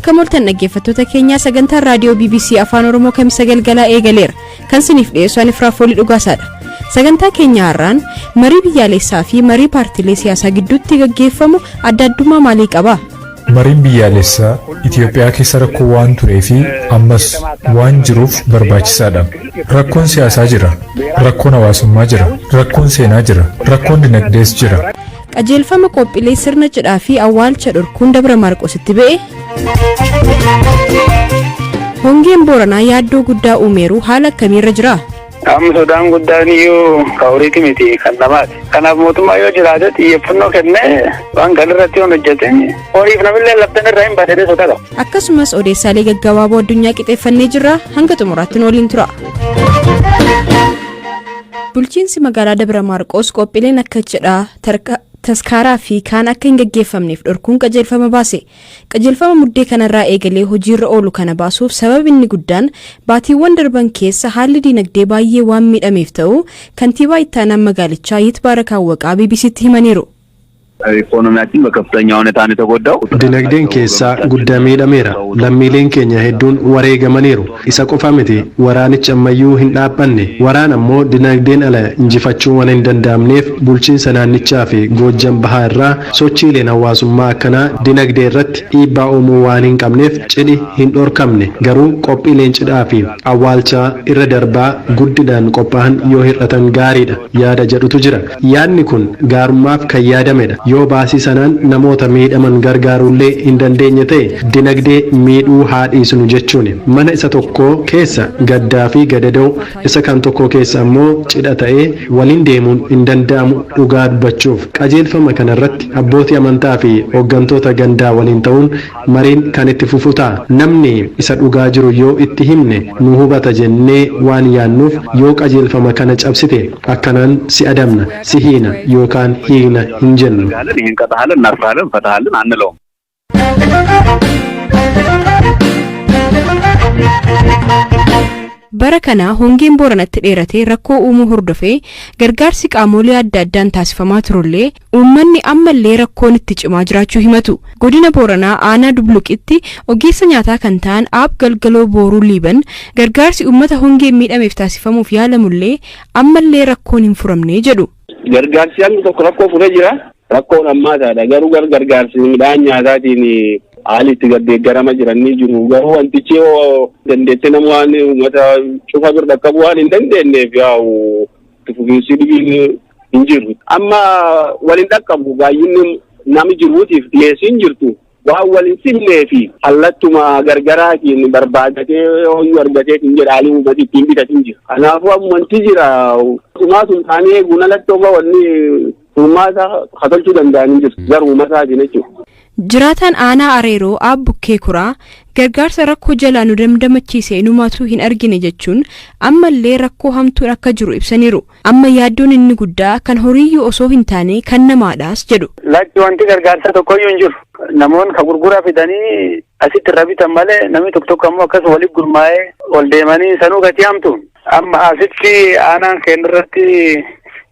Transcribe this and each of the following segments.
Akka mooltan dhaggeeffattoota keenyaa, sagantaan raadiyoo BBC Afaan Oromoo Kamisa galgalaa eegaleera. Kan isiniif dhiyeessu ani Firaafoolii Dhugaasaadha. Sagantaa keenya har'aan marii biyyaalessaa fi marii paartiilee siyaasaa gidduutti gaggeeffamu adda addummaa maalii qaba? Mariin biyyaalessaa Itoophiyaa keessa rakkoo waan turee fi ammas waan jiruuf barbaachisaadha. Rakkoon siyaasaa jira, rakkoon hawaasummaa jira, rakkoon seenaa jira, rakkoon dinagdees jira. Qajeelfama qophiilee sirna cidhaa fi awwaalcha dhorkuun Dabra Maarqositti ba'e. Hongeen Booranaa yaaddoo guddaa uumeeru haala akkamiirra jira? Amma sodaan guddaan iyyuu kan horiiti miti, kan namaati. Kanaaf mootummaa yoo jiraate xiyyeeffannoo kennee waan kan irratti yoo hojjete, horiif namillee laftan irraa hin baatee sodaa qaba. Akkasumas odeessaalee gaggabaaboo addunyaa qixeeffannee jirra, hanga xumuraatti nu waliin tura. Bulchiinsi magaalaa Dabra Maarqos qophiileen akka cidhaa, taskaaraa fi kaan akka hin gaggeeffamneef dhorkuun qajeelfama baase. Qajeelfama muddee kanarraa eegalee hojiirra oolu kana baasuuf sababni inni guddaan baatiiwwan darban keessa haalli dinagdee baay'ee waan miidhameef ta'uu kantiibaa ittaanaan magaalichaa Yitbaarak Awwaqaa BBCtti himaniiru. ኢኮኖሚያችን በከፍተኛ ሁኔታ ነው የተጎዳው። Dinagdeen keessaa guddaa miidhameera. Lammiileen keenya hedduun wareegamaniiru. Isa qofa miti, waraanichi ammayyuu hin dhaabbanne. Waraan ammoo dinagdeen ala injifachuu waan hin danda'amneef, bulchiinsa naannichaa fi Goojjam Bahaa irraa sochiileen hawaasummaa akkanaa dinagdee irratti dhiibbaa uumuu waan hin qabneef cidhi hin dhorkamne. Garuu qophiileen cidhaa fi awwaalchaa irra darbaa guddinaan qophaa'an yoo hir'atan gaariidha yaada jedhutu jira. Yaadni kun gaarummaaf kan yaadamedha. Yoo baasii sanaan namoota miidhaman gargaaruullee hin dandeenye ta'e, dinagdee miidhuu haa dhiisnu jechuuni. Mana isa tokko keessa gaddaa fi gadadoo, isa kan tokko keessa ammoo cidha ta'ee waliin deemuun hin danda'amu dhugaa dubbachuuf. Qajeelfama kanarratti abbootii amantaa fi hooggantoota gandaa waliin ta'uun mariin kan itti fufu ta'a. Namni isa dhugaa jiru yoo itti himne nu hubata jennee waan yaannuuf, yoo qajeelfama kana cabsite akkanaan si adabna, si hiina yookaan hiikna hin jennu. ይህን እንቀጣሃለን፣ እናስራለን፣ እንፈታሃለን አንለውም። Bara kana hongeen Booranatti dheeratee rakkoo uumuu hordofee gargaarsi qaamolee adda addaan taasifamaa turullee, uummanni ammallee rakkoon itti cimaa jiraachuu himatu. Godina Booranaa aanaa Dubluqitti ogeessa nyaataa kan ta'an Aab Galgaloo Booruu Liiban, gargaarsi uummata hongeen miidhameef taasifamuuf yaalamullee ammallee rakkoon hin furamne jedhu. Gargaarsi hammi tokko rakkoo furee jira. Rakkoon hammaataadha. Garuu gargaarsi midhaan nyaataatiin haalli itti deeggarama jiran ni jiru. Garuu wantichi yoo dandeettii nama waan uummata cufa bira dhaqqabu waan hin dandeenyeef, yaa'u itti fufiinsi dhibiin hin jiru. Amma waliin dhaqqabu baay'inni nami jiruutiif dhiyeessiin jirtu waan waliin simnee fi hallattuma gargaraatiin barbaadatee hoyyuu argatee hin jedha, haalli uummati ittiin bitatin jira. Kanaafuu amma wanti jira dhumaatun taanee eeguun alatti hoga wanni furmaata katolchuu danda'an hin jiru. Garuu uummataatiin jechuudha. Jiraataan aanaa Areeroo Aab Bukkee Kuraa, gargaarsa rakkoo jalaa nu damdamachiise inumaatu hin argine jechuun ammallee rakkoo hamtuun akka jiru ibsaniiru. Amma yaaddoon inni guddaa kan horiiyyuu osoo hin taane kan namaadhaas jedhu. Lakki, wanti gargaarsa tokkoyyuu hin jiru. Namoonni ka gurguraa fidanii asitti irra bitan malee, namni tokko tokko ammoo akkas walitti gurmaa'ee ol deemanii sanuu gatii hamtuun. Amma asitti aanaan keenya irratti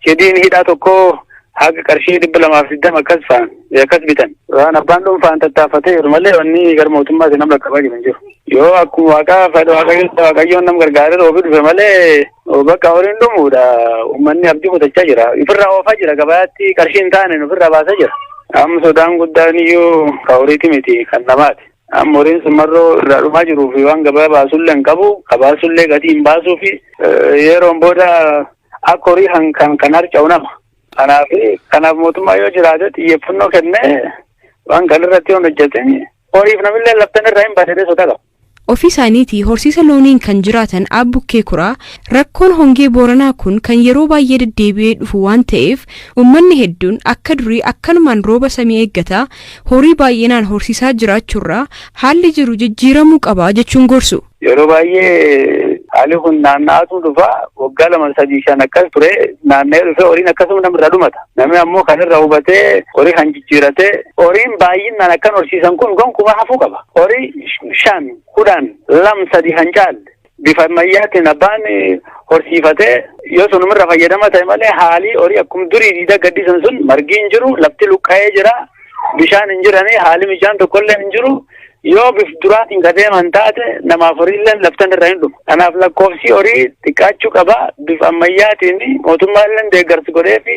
cidhiin hidhaa tokko haga qarshii 220 akkas fa'an akkas bitan. Waan abbaan dhuunfaan tattaafatee jiru malee wanni gara mootummaatiin nama dhaqqabaa jiru hin jiru. Yoo akkuma waaqaa fedha Waaqayyoon nama gargaaree roobi dhufe malee, bakka horiin dhumuudha. Uummanni abdii kutachaa jira. Ofirraa oofaa jira, gabaatti qarshii hin taane ofirraa baasaa jira. Amma sodaan guddaan iyyuu kan horiiti miti, kan namaati. Amma horiin sun marroo irraa dhumaa jiruu fi waan gabaa baasullee hin qabu, ka baasullee gatii hin baasuu fi yeroon booda akka horii kan kan harca'u nama. Kanaaf mootummaa yoo jiraate xiyyeeffannoo kennee waan kan irratti yoo hojjete, horiif namillee laftan irraa hin baatee sodaa qaba. Ofii isaaniitii horsiisa looniin kan jiraatan Aab Bukkee Kuraa, rakkoon hongee Booranaa kun kan yeroo baay'ee deddeebi'ee dhufu waan ta'eef, uummanni hedduun akka durii akkanumaan rooba samii eeggataa horii baay'inaan horsiisaa jiraachuurraa haalli jiru jijjiiramuu qaba jechuun gorsu. Yeroo baay'ee haalli kun naanna'aatu dhufa, waggaa lama, sadii, shan akkas ture, naanna'ee dhufe horiin akkasuma namarraa dhumata. Namni ammoo kan irraa hubatee horii kan jijjiiratee horiin baay'inaan akkan horsiisan kun gonkumaa hafuu qaba. Horii 5, 10, 2, 3 kan caalle bifa ammayyaatiin abbaan horsiifatee yoo sunumirra fayyadama ta'e malee, haalii horii akkuma durii diida gaddisan sun margi hin jiru, lafti luqqa'ee jira, bishaan hin jiranii, haali mijaan tokkollee hin jiru. Yoo bif duraatiin ka deeman taate, namaaf horiilleen laftan irra hin dhumu. Kanaaf lakkoofsi horii xiqqaachuu qaba. Bifa ammayyaatiin mootummaalleen deeggarsi godhee fi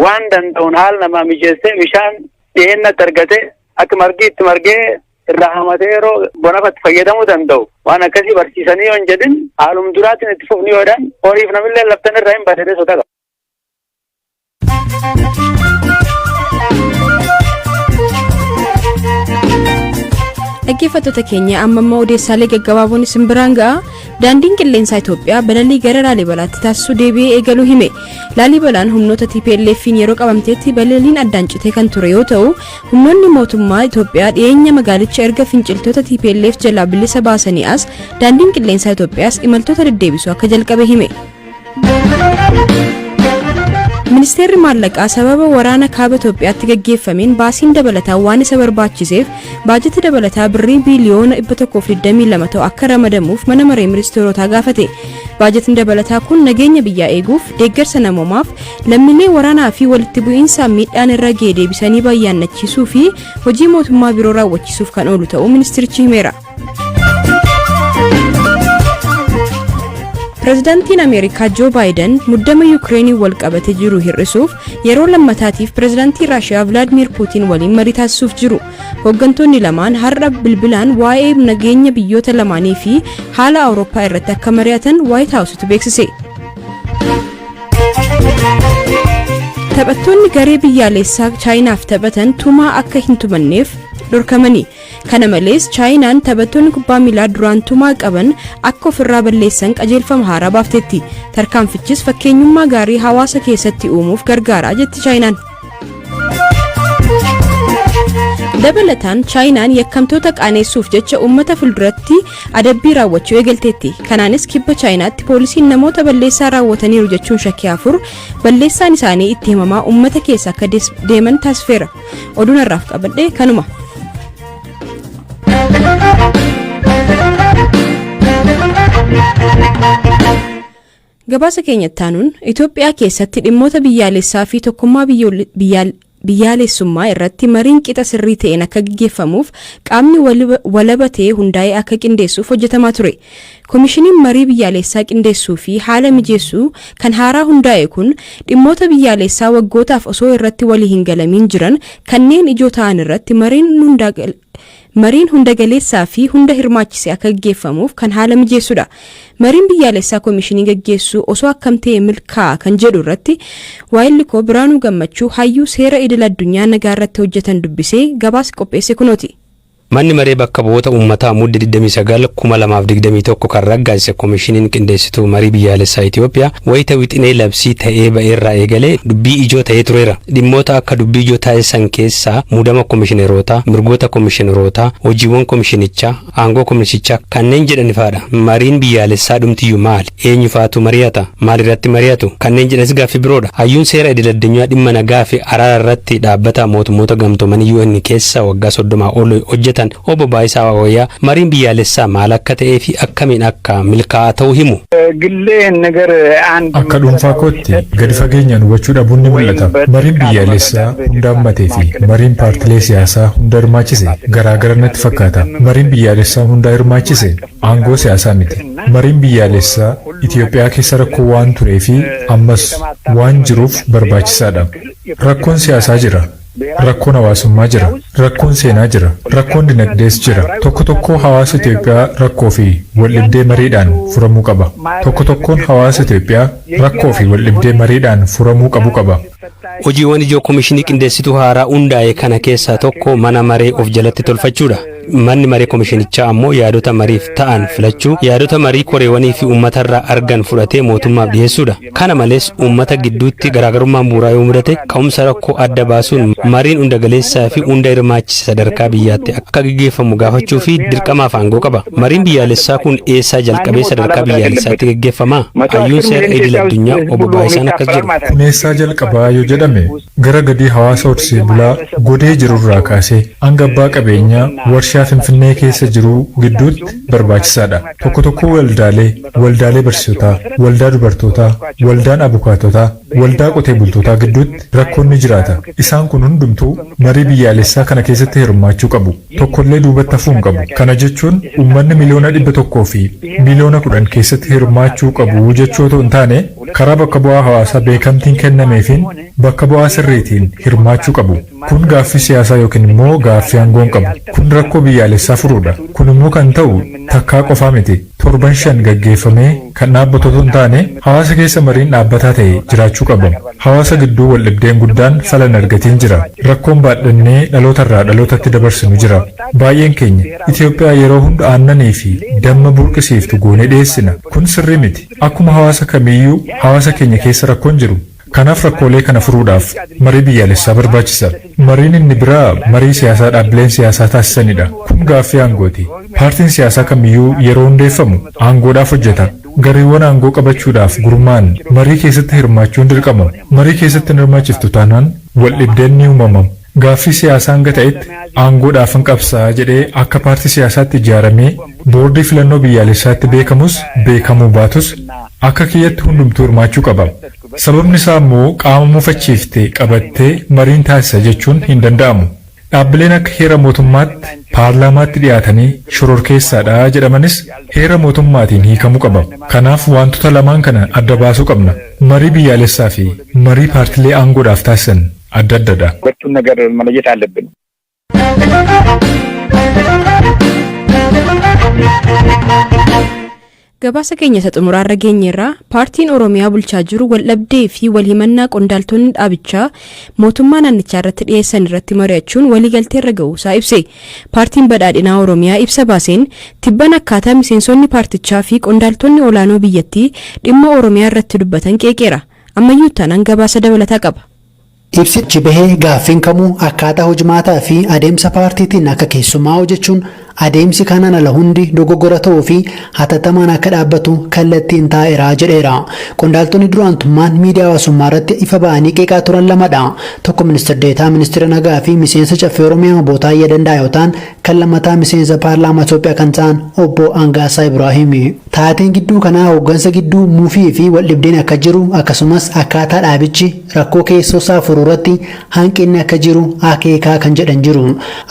waan danda'uun haala namaa mijeessee, bishaan dhiyeennatti argate, akka margi itti margee irraa hamatee yeroo bonafatti fayyadamuu danda'u. Waan akkasii barsiisanii yoo hin jedhin, haalum duraatiin itti fufni yoo jedhan, horiif namillee laftan irra hin badee sodaa qaba. Dhaggeeffattoota keenya, amma immoo odeessaalee gaggabaaboon isin biraan ga'a. Daandiin qilleensaa Itoophiyaa balalii gara Laalibalaatti taasisuu deebi'ee eegaluu hime. Laalibalaan humnoota TPLF'n yeroo qabamteetti balaliin addaan citee kan ture yoo ta'u, humnoonni mootummaa Itoophiyaa dhiyeenya magaalicha erga finciltoota TPLF jalaa bilisa baasanii as daandiin qilleensaa Itoophiyaas imaltoota deddeebisuu akka jalqabe hime. Ministeerri maallaqaa sababa waraana kaaba Itoophiyaatti gaggeeffameen baasiin dabalataa waan isa barbaachiseef baajata dabalataa birrii biiliyoona 122 ta'u akka ramadamuuf mana maree ministeerotaa gaafate. Baajatni dabalataa kun nageenya biyyaa eeguuf, deeggarsa namoomaaf, lammiilee waraanaa fi walitti bu'iinsaan miidhaan irra ga'e deebisanii bayyaannachiisuu fi hojii mootummaa biroo raawwachiisuuf kan oolu ta'uu ministerichi himeera. Pireezidaantiin Ameerikaa Joo Baayiden muddama Yukireeniin wal qabate jiru hir'isuuf yeroo lammataatiif pireezidaantii Raashiyaa Vilaadimir Puutiin waliin marii taasisuuf jiru. Hooggantoonni lamaan har'a bilbilaan waa'ee nageenya biyyoota lamaanii fi haala Awurooppaa irratti akka mari'atan Waayit Haawusitu beeksise. Taphattoonni garee biyyaalessaa Chaayinaaf taphatan tumaa akka hin tumanneef dhorkamani. Kana malees, Chaayinaan taphattoonni kubbaa miilaa duraan tumaa qaban akka ofirraa balleessan qajeelfama haaraa baafteetti. Tarkaanfichis fakkeenyummaa gaarii hawaasa keessatti uumuuf gargaara jetti Chaayinaan. Dabalataan, Chaayinaan yakkamtoota qaaneessuuf jecha uummata fuulduratti adabbii raawwachuu eegalteetti. Kanaanis kibba Chaayinaatti poolisiin namoota balleessaa raawwataniiru jechuun shakkii afur balleessaan isaanii itti himamaa uummata keessa akka deeman taasifeera. Oduun har'aaf qabadhe kanuma. Gabaasa keenya aanuun, Itoophiyaa keessatti dhimmoota biyyaalessaa fi tokkummaa biyyaalessummaa irratti mariin qixa sirrii ta'een akka gaggeeffamuuf qaamni walaba ta'e hundaa'ee akka qindeessuuf hojjetamaa ture. Koomishiniin marii biyyaalessaa qindeessuu fi haala mijeessuu kan haaraa hundaa'e kun dhimmoota biyyaalessaa waggootaaf osoo irratti walii hin galamiin jiran kanneen ijoo ta'an irratti mariin hunda galeessaa fi hunda hirmaachise akka gaggeeffamuuf kan haala mijeessudha. Mariin biyyaalessaa koomishinii gaggeessuu osoo akkam ta'e milkaa'a kan jedhu irratti waayilli koo Biraanuu Gammachuu hayyuu seera idil addunyaa nagaa irratti hojjetan dubbisee gabaasa qopheesse kunooti. Manni maree bakka bu'oota uummataa Mudde 29 2021 kan raggaasise koomishiniin qindeessituu marii biyyaalessaa Itoophiyaa wayita wixinee labsii ta'ee ba'eerraa eegalee dubbii ijoo ta'ee tureera. Dhimmoota akka dubbii ijoo taasisan keessaa muudama koomishineerootaa, mirgoota koomishineerootaa, hojiiwwan koomishinichaa, aangoo koomishinichaa kanneen jedhanifaadha. Mariin biyyaalessaa dhumtiyyuu maali? Eenyufaatu mari'ata? Maal irratti mari'atu? Kanneen jedhanis gaaffii biroodha. Hayyuun seera idil addunyaa dhimma nagaa fi araara irratti dhaabbata mootummoota gamtoomanii UN keessa waggaa 30 ol hojjetan obbo Baayisaa Waawayyaa mariin biyyaalessaa maal akka ta'ee fi akkamiin akka milkaa'aa ta'uu himu. Akka dhuunfaa kootti gadi fageenyaan hubachuu dhabuun ni mul'ata. Mariin biyyaalessaa hunda hammatee fi mariin paartilee siyaasaa hunda hirmaachise garaagara natti fakkaata. Mariin biyyaalessaa hunda hirmaachise aangoo siyaasaa miti. Mariin biyyaalessaa Itoophiyaa keessa rakkoo waan turee fi ammas waan jiruuf barbaachisaadha. Rakkoon siyaasaa jira. Rakkoon hawaasummaa jira. Rakkoon seenaa jira. Rakkoon dinagdees jira. Tokko tokkoo hawaasa Itoophiyaa rakkoo fi waldhibdee mariidhaan furamuu qaba. Tokko tokkoon hawaasa Itoophiyaa rakkoo fi waldhibdee mariidhaan furamuu qabu qaba. Hojiiwwan ijoo koomishinii qindeessituu haaraa hundaa'e kana keessaa tokko mana maree of jalatti tolfachuudha. Manni maree koomishinichaa ammoo yaadota mariif ta'an filachuu, yaadota marii koreewwanii fi uummatarraa argan fudhatee mootummaaf dhiyeessuudha. Kana malees, uummata gidduutti garaagarummaan bu'uuraa yoo mudate ka'umsa rakkoo adda baasuun mariin hunda galeessaa fi hunda hirmaachise sadarkaa biyyaatti akka gaggeeffamu gaafachuu fi dirqamaaf aangoo qaba. Mariin biyyaalessaa kun eessaa jalqabee sadarkaa biyyaalessaatti gaggeeffama? Hayyuun seera idil addunyaa obbo Baayisaan akkas jedhu. Kun eessaa jalqabaa yoo jedhame, gara gadii hawaasa horsee bulaa godee jirurraa kaasee hanga abbaa qabeenyaa warshaa Finfinnee keessa jiruu gidduutti barbaachisaadha. Tokko tokko waldaalee, waldaalee barsiisotaa, waldaa dubartootaa, waldaan abukaatotaa, waldaa qotee bultootaa gidduutti rakkoon ni jiraata. Isaan kun hundumtuu marii biyyaalessaa kana keessatti hirmaachuu qabu. Tokkollee duubatti hafuu hin qabu. Kana jechuun uummanni 110,000,000 keessatti hirmaachuu qabu jechuu otoo hin taane, karaa bakka bu'aa hawaasaa beekamtiin kennameefiin, bakka bu'aa sirriitiin hirmaachuu qabu. Kun gaaffii siyaasaa yookiin immoo gaaffii aangoo hin qabu. Kun rakkoo biyyaalessaa furuudha. Kun immoo kan ta'u takkaa qofaa miti. Torban 5 gaggeeffamee kan dhaabbatu otoo hin taane, hawaasa keessa mariin dhaabbataa ta'e jiraachuu qaba. Hawaasa gidduu wal dhibdeen guddaan fala hin argatiin jira. Rakkoon baadhannee dhalootarraa dhalootatti dabarsinu jira. Baay'een keenya Itoophiyaa yeroo hunda aannanii fi damma burqisiiftu goonee dhiyeessina. Kun sirrii miti. Akkuma hawaasa kamiiyyuu hawaasa keenya keessa rakkoon jiru. Kanaaf rakkoolee kana furuudhaaf marii biyyaalessaa barbaachisa. Mariin inni biraa marii siyaasaa dhaabbileen siyaasaa taasisanidha. Kun gaaffii aangooti. Paartiin siyaasaa kamiyyuu yeroo hundeeffamu aangoodhaaf hojjeta. Gareewwan aangoo qabachuudhaaf gurmaa'an marii keessatti hirmaachuun dirqama. Marii keessatti hin hirmaachiftu taanaan wal dhibdeen ni uumama. Gaaffii siyaasaa hanga ta'etti aangoodhaaf hin qabsaa jedhee akka paartii siyaasaatti ijaaramee boordii filannoo biyyaalessaatti beekamus beekamuu baatus, akka kiyyatti hundumtuu hirmaachuu qaba. Sababni isaa immoo qaama mufachiifte qabattee mariin taasisa jechuun hin danda'amu. Dhaabbileen akka heera mootummaatti paarlaamaatti dhiyaatanii shororkeessaadha jedhamanis heera mootummaatiin hiikamuu qaba. Kanaaf wantoota lamaan kana adda baasuu qabna. Marii biyyaalessaa fi marii paartilee aangoodhaaf taasisan adda addadha. ሁለቱን ነገር መለየት አለብን። Gabaasa keenya isa xumuraarra geenyeerraa. Paartiin Oromiyaa bulchaa jiru waldhabdee fi walhimannaa qondaaltonni dhaabichaa mootummaa naannichaa irratti dhiyeessan irratti mari'achuun waliigalteerra ga'uusaa ibse. Paartiin Badhaadhinaa Oromiyaa ibsa baaseen, tibban akkaataa miseensonni paartichaa fi qondaaltonni olaanoo biyyattii dhimma Oromiyaa irratti dubbatan qeeqeera. Ammayyuu taanaan gabaasa dabalataa qaba. Ibsichi bahee gaaffiin kamuu akkaataa hojmaataa fi adeemsa paartiitiin akka keessumaa jechuun, adeemsi kanaan ala hundi dogoggora ta'uu fi hatattamaan akka dhaabbatu kallattiin taa'eera jedheera. Qondaaltonni duraantummaan miidiyaa hawaasummaa irratti ifa ba'anii qeeqaa turan lamadha. Tokko ministeera deetaa ministeera nagaa fi miseensa Caffee Oromiyaa obbo Taayyee Danda'a yoo ta'an, kan lammataa miseensa paarlaamaa Itoophiyaa kan ta'an obbo Angaasaa Ibraahimi. Taateen gidduu kanaa hooggansa gidduu mufii fi waldhibdeen akka jiru, akkasumas akkaataa dhaabichi rakkoo keessoo isaa furuu irratti hanqinni akka jiru akeekaa kan jedhan jiru.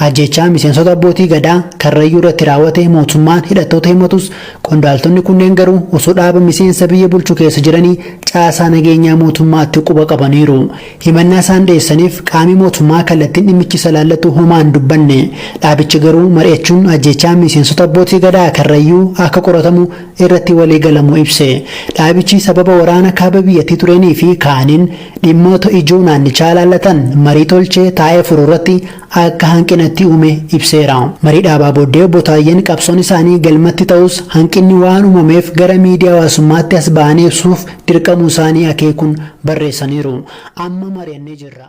Ajjechaa miseensota abbootii gadaa Karrayyuu irratti raawwate mootummaan hidhattoota himatus, qondaaltonni kunneen garuu osoo dhaaba miseensa biyya bulchu keessa jiranii caasaa nageenyaa mootummaatti quba qabaniiru. Himannaa isaan dhiyeessaniif qaamni mootummaa kallattiin dhimmichisa laallatu homaan dubbanne. Dhaabichi garuu mari'achuun ajjechaa miseensota abbootii gadaa Karrayyuu akka qoratamu irratti walii galamuu ibse. Dhaabichi sababa waraana kaaba biyyattii tureenii fi kaaniin dhimmoota ijoo naannichaa laallatan marii tolchee taa'ee furuu irratti akka hanqinatti uume ibseera. Marii dhaabaa booddee obbo Taayyeen qabsoon isaanii galmatti ta'us hanqinni waan uumameef gara miidiyaa hawaasummaatti as ba'anii ibsuuf dirqamuu isaanii akeekuun barreessaniiru. Amma mari'annee jirra.